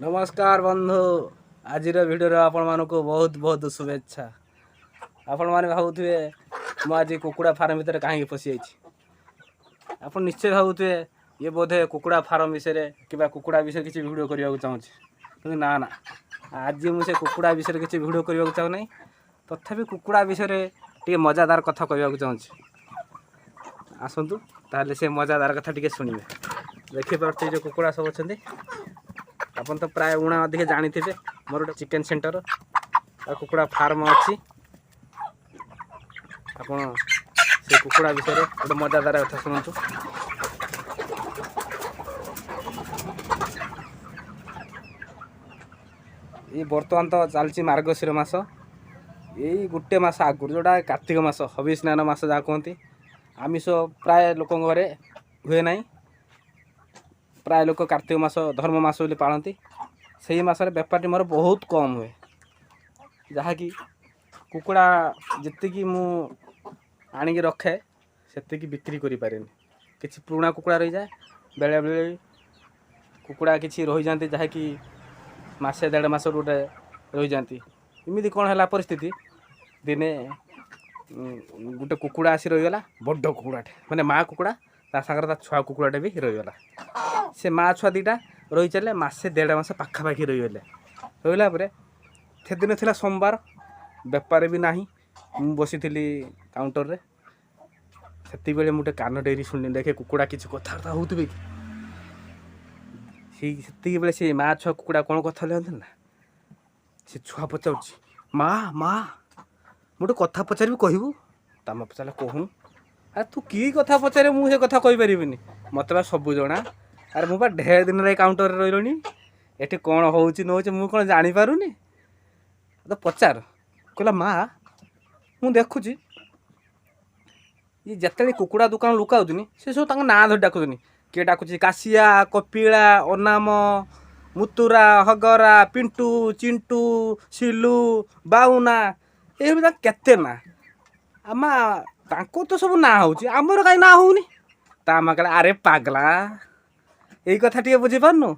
ନମସ୍କାର ବନ୍ଧୁ, ଆଜିର ଭିଡ଼ିଓରେ ଆପଣମାନଙ୍କୁ ବହୁତ ବହୁତ ଶୁଭେଚ୍ଛା। ଆପଣମାନେ ଭାବୁଥିବେ, ମୁଁ ଆଜି କୁକୁଡ଼ା ଫାର୍ମ ଭିତରେ କାହିଁକି ପଶିଯାଇଛି। ଆପଣ ନିଶ୍ଚୟ ଭାବୁଥିବେ, ଇଏ ବୋଧେ କୁକୁଡ଼ା ଫାର୍ମ ବିଷୟରେ କିମ୍ବା କୁକୁଡ଼ା ବିଷୟରେ କିଛି ଭିଡ଼ିଓ କରିବାକୁ ଚାହୁଁଛି। କିନ୍ତୁ ନା ନା, ଆଜି ମୁଁ ସେ କୁକୁଡ଼ା ବିଷୟରେ କିଛି ଭିଡ଼ିଓ କରିବାକୁ ଚାହୁଁନାହିଁ। ତଥାପି କୁକୁଡ଼ା ବିଷୟରେ ଟିକେ ମଜାଦାର କଥା କହିବାକୁ ଚାହୁଁଛି। ଆସନ୍ତୁ ତାହେଲେ, ସେ ମଜାଦାର କଥା ଟିକେ ଶୁଣିବେ। ଦେଖିପାରୁଥିବେ, ଯେଉଁ କୁକୁଡ଼ା ସବୁ ଅଛନ୍ତି, ଆପଣ ତ ପ୍ରାୟ ଉଣା ଅଧିକ ଜାଣିଥିବେ, ମୋର ଗୋଟେ ଚିକେନ୍ ସେଣ୍ଟର ଆଉ କୁକୁଡ଼ା ଫାର୍ମ ଅଛି। ଆପଣ ସେ କୁକୁଡ଼ା ବିଷୟରେ ଗୋଟେ ମଜାଦାର କଥା ଶୁଣନ୍ତୁ। ଏଇ ବର୍ତ୍ତମାନ ତ ଚାଲିଛି ମାର୍ଗଶିର ମାସ। ଏଇ ଗୋଟେ ମାସ ଆଗରୁ ଯେଉଁଟା କାର୍ତ୍ତିକ ମାସ, ହବି ସ୍ନାନ ମାସ ଯାହା କୁହନ୍ତି, ଆମିଷ ପ୍ରାୟ ଲୋକଙ୍କ ଘରେ ହୁଏ ନାହିଁ। ପ୍ରାୟ ଲୋକ କାର୍ତ୍ତିକ ମାସ ଧର୍ମ ମାସ ବୋଲି ପାଳନ୍ତି। ସେଇ ମାସରେ ବେପାରଟି ମୋର ବହୁତ କମ୍ ହୁଏ, ଯାହାକି କୁକୁଡ଼ା ଯେତିକି ମୁଁ ଆଣିକି ରଖେ, ସେତିକି ବିକ୍ରି କରିପାରେନି। କିଛି ପୁରୁଣା କୁକୁଡ଼ା ରହିଯାଏ, ବେଳେବେଳେ କୁକୁଡ଼ା କିଛି ରହିଯାଆନ୍ତି, ଯାହାକି ମାସେ ଦେଢ଼ ମାସରୁ ଗୋଟେ ରହିଯାଆନ୍ତି। ଏମିତି କ'ଣ ହେଲା ପରିସ୍ଥିତି, ଦିନେ ଗୋଟେ କୁକୁଡ଼ା ଆସି ରହିଗଲା, ବଡ଼ କୁକୁଡ଼ାଟେ, ମାନେ ମା କୁକୁଡ଼ା, ତା ସାଙ୍ଗରେ ତା ଛୁଆ କୁକୁଡ଼ାଟେ ବି ରହିଗଲା। ସେ ମା ଛୁଆ ଦୁଇଟା ରହି ଚାଲିଲେ, ମାସେ ଦେଢ଼ ମାସ ପାଖାପାଖି ରହିଗଲେ। ରହିଲା ପରେ ସେଦିନ ଥିଲା ସୋମବାର, ବେପାର ବି ନାହିଁ। ମୁଁ ବସିଥିଲି କାଉଣ୍ଟରରେ। ସେତିକିବେଳେ ମୁଁ ଗୋଟେ କାନ ଡେରି ଶୁଣିଲି, ଦେଖେ କୁକୁଡ଼ା କିଛି କଥାବାର୍ତ୍ତା ହେଉଥିବେ କି। ସେଇ ସେତିକି ବେଳେ ସେ ମା ଛୁଆ କୁକୁଡ଼ା କ'ଣ କଥା ହେଲେ ନା, ସେ ଛୁଆ ପଚାରୁଛି, "ମା, ମା, ମୁଁ ଗୋଟେ କଥା ପଚାରିବି, କହିବୁ?" ତା ମା ପଚାରିଲା, "କହୁନୁ।" "ଆରେ, ତୁ କି କଥା ପଚାରିବୁ? ମୁଁ ସେ କଥା କହିପାରିବିନି। ମୋତେ ବା ସବୁ ଜଣା। ଆରେ, ମୁଁ ବା ଢେର ଦିନରେ କାଉଣ୍ଟରରେ ରହିଲଣି। ଏଠି କ'ଣ ହେଉଛି ନ ହେଉଛି ମୁଁ କ'ଣ ଜାଣିପାରୁନି? ତ ପଚାର।" କହିଲା, "ମା, ମୁଁ ଦେଖୁଛି, ଇଏ ଯେତେବେଳେ କୁକୁଡ଼ା ଦୋକାନ ଲୋକ ଆଉଛନ୍ତି, ସେ ସବୁ ତାଙ୍କ ନାଁ ଧରି ଡାକୁଛନ୍ତି। କିଏ ଡାକୁଛି କାଶିଆ, କପିଳା, ଅନାମ, ମୁତୁରା, ହଗରା, ପିଣ୍ଟୁ, ଚିଣ୍ଟୁ, ସିଲୁ, ବାଉନା, ଏଇଭଳି ତାଙ୍କ କେତେ ନାଁ। ଆମା, ତାଙ୍କୁ ତ ସବୁ ନାଁ ହେଉଛି, ଆମର କାହିଁ ନାଁ ହେଉନି?" ତା ମା କହିଲା, "ଆରେ ପାଗଲା, ଏଇ କଥା ଟିକେ ବୁଝିପାରୁନୁ?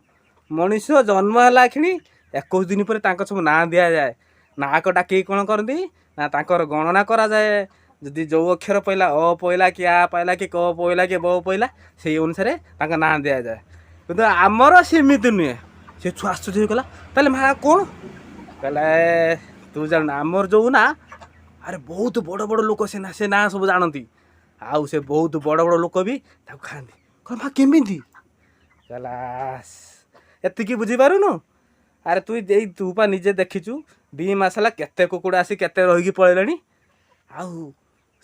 ମଣିଷ ଜନ୍ମ ହେଲା କ୍ଷଣି 21 ଦିନ ପରେ ତାଙ୍କ ସବୁ ନାଁ ଦିଆଯାଏ। ନାଁକ ଡାକିକି କ'ଣ କରନ୍ତି ନା, ତାଙ୍କର ଗଣନା କରାଯାଏ। ଯଦି ଯେଉଁ ଅକ୍ଷର ପଇଲା, ଅ ପଇଲା କି ଆ ପାଇଲା କି କ ପଇଲା କି ବ ପଇଲା, ସେଇ ଅନୁସାରେ ତାଙ୍କ ନାଁ ଦିଆଯାଏ। କିନ୍ତୁ ଆମର ସେମିତି ନୁହେଁ।" ସେ ଛୁଆ ଆଶ୍ଚର୍ଯ୍ୟ ହେଇଗଲା, "ତାହେଲେ ମା କ'ଣ?" କହିଲା, "ତୁ ଜାଣୁ, ଆମର ଯେଉଁ ନା, ଆରେ ବହୁତ ବଡ଼ ବଡ଼ ଲୋକ ସେ ନାଁ ସବୁ ଜାଣନ୍ତି, ଆଉ ସେ ବହୁତ ବଡ଼ ବଡ଼ ଲୋକ ବି ତାକୁ ଖାଆନ୍ତି।" କହିଲା, "ମା, କେମିତି?" କହିଲା, "ଏତିକି ବୁଝିପାରୁନୁ? ଆରେ ତୁ ଏଇ ତୁ ପା ନିଜେ ଦେଖିଛୁ, 2 ମାସ ହେଲା କେତେ କୁକୁଡ଼ା ଆସି କେତେ ରହିକି ପଳେଇଲେଣି। ଆଉ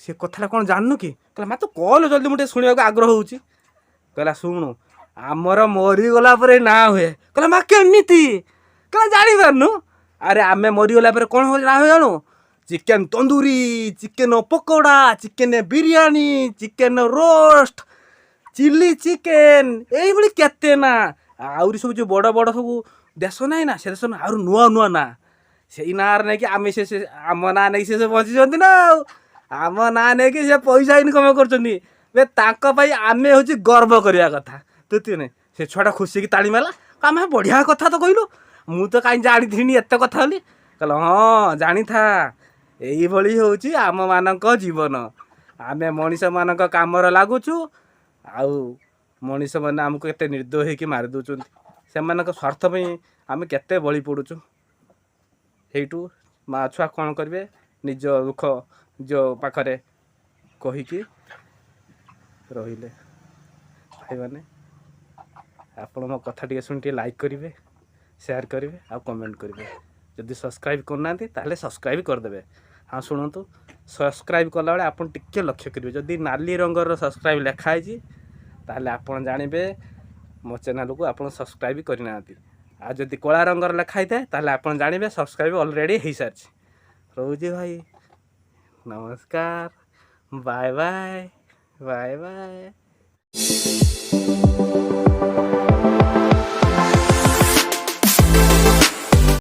ସେ କଥାଟା କ'ଣ ଜାଣିନୁ କି?" କହିଲା, "ମା, ତୁ କଲ୍ ଜଲ୍ଦି, ମୁଁ ଟିକେ ଶୁଣିବାକୁ ଆଗ୍ରହ ହେଉଛି।" କହିଲା, "ଶୁଣୁ, ଆମର ମରିଗଲା ପରେ ନାଁ ହୁଏ।" କହିଲା, "ମା, କେମିତି?" କହିଲା, "ଜାଣିପାରୁନୁ? ଆରେ, ଆମେ ମରିଗଲା ପରେ କ'ଣ ହୁଏ, ନାଁ ହୁଏ ଜାଣୁ? Chicken tandoori, chicken pakora, chicken biryani, chicken roast, chilli chicken, ଏଇଭଳି କେତେ ନା। ଆହୁରି ସବୁ ଯେଉଁ ବଡ଼ ବଡ଼ ସବୁ ଦେଶ ନାହିଁ ନା, ସେ ଦେଶ ନା ଆହୁରି ନୂଆ ନୂଆ ନାଁ। ସେଇ ନାଁରେ ନେଇକି ଆମେ ସେ ଆମ ନାଁ ନେଇକି ସେ ସବୁ ବଞ୍ଚିଛନ୍ତି ନା, ଆଉ ଆମ ନାଁ ନେଇକି ସେ ପଇସା ଇନକମ୍ କରୁଛନ୍ତି। ବେ ତାଙ୍କ ପାଇଁ ଆମେ ହେଉଛି ଗର୍ବ କରିବା କଥା ତୃତୀୟ ନାହିଁ।" ସେ ଛୁଆଟା ଖୁସି ହେଇକି ତାଳି ମାରିଲା, "ଆମେ ବଢ଼ିଆ କଥା ତ କହିଲୁ, ମୁଁ ତ କାହିଁ ଜାଣିଥିନି ଏତେ କଥା ବୋଲି।" କହିଲା, "ହଁ, ଜାଣିଥା, ଏଇଭଳି ହେଉଛି ଆମମାନଙ୍କ ଜୀବନ। ଆମେ ମଣିଷମାନଙ୍କ କାମରେ ଲାଗୁଛୁ, ଆଉ ମଣିଷମାନେ ଆମକୁ କେତେ ନିର୍ଦ୍ଦୟ ହେଇକି ମାରି ଦେଉଛନ୍ତି। ସେମାନଙ୍କ ସ୍ୱାର୍ଥ ପାଇଁ ଆମେ କେତେ ବଳି ପଡ଼ୁଛୁ।" ହେଇଠୁ ମା ଛୁଆ କ'ଣ କରିବେ, ନିଜ ଦୁଃଖ ନିଜ ପାଖରେ କହିକି ରହିଲେ। ଭାଇମାନେ, ଆପଣ ମୋ କଥା ଟିକେ ଶୁଣି ଟିକେ ଲାଇକ୍ କରିବେ, ସେୟାର କରିବେ ଆଉ କମେଣ୍ଟ କରିବେ। ଯଦି ସବସ୍କ୍ରାଇବ୍ କରୁନାହାନ୍ତି, ତାହେଲେ ସବସ୍କ୍ରାଇବ୍ କରିଦେବେ। ହଁ, ଶୁଣନ୍ତୁ, ସବସ୍କ୍ରାଇବ୍ କଲାବେଳେ ଆପଣ ଟିକେ ଲକ୍ଷ୍ୟ କରିବେ, ଯଦି ନାଲି ରଙ୍ଗର ସବସ୍କ୍ରାଇବ୍ ଲେଖା ହେଇଛି, ତାହେଲେ ଆପଣ ଜାଣିବେ ମୋ ଚ୍ୟାନେଲକୁ ଆପଣ ସବସ୍କ୍ରାଇବ୍ କରିନାହାନ୍ତି। ଆଉ ଯଦି କଳା ରଙ୍ଗର ଲେଖା ହେଇଥାଏ, ତାହେଲେ ଆପଣ ଜାଣିବେ ସବସ୍କ୍ରାଇବ୍ ଅଲରେଡ଼ି ହେଇସାରିଛି। ରହୁଛି ଭାଇ, ନମସ୍କାର, ବାଏ ବାଏ, ବାଏ ବାଏ।